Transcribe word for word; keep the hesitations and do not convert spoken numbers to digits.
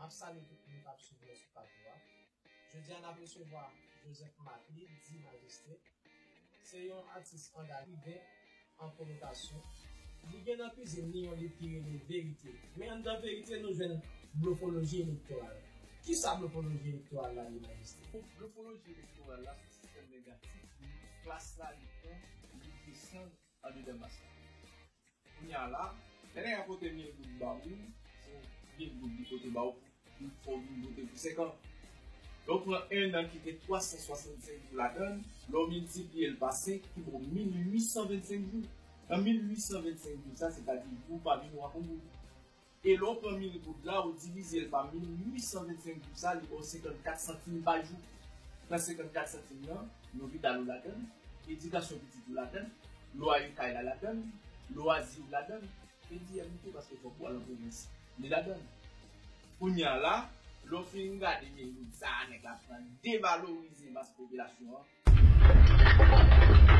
M ap salye tout moun k ap swiv mwen sou plato a. Jodi a, n ap resevwa Joseph Marc, li di Majeste. Se yon atis andakiven an konotasyon. Li gen nan kwizin li yon liv ki rele Verite. Men anndan Verite, nou jwenn blofoloji elektoral. Kisa blofoloji elektoral la ye, Majeste? Blofoloji elektoral la se yon sistèm negatif pou klas la li pran, li desann andedan mas la. Kounye a la, lè nèg la pote mil goud ba ou, se mil goud li pote ba ou pou fè w vin vote pou senk an. Lè w pran en an ki gen twa san swasannsenk jou ladan l, lè w miltipliye l pa senk, ki ba w mil uit san vennsenk jou. Nan mil uit san vennsenk jou sa, se ta di jou pa vin w ak yon goud. E lè w pran mil goud la, ou divize l pa mil uit san vennsenk jou sa, li ba w senkannkat santim pa jou. Nan senkannkat santim nan, lopital ou ladan l, edikasyon pitit ou ladan l, lwaye kay la ladan l, lwazi w ladan l, e di M tou paske fòk ou al an pwovens, li ladan l. Kounye a la, lè w fin gade mil goud sa a, nèg la pran devalorize mas popilasyon an.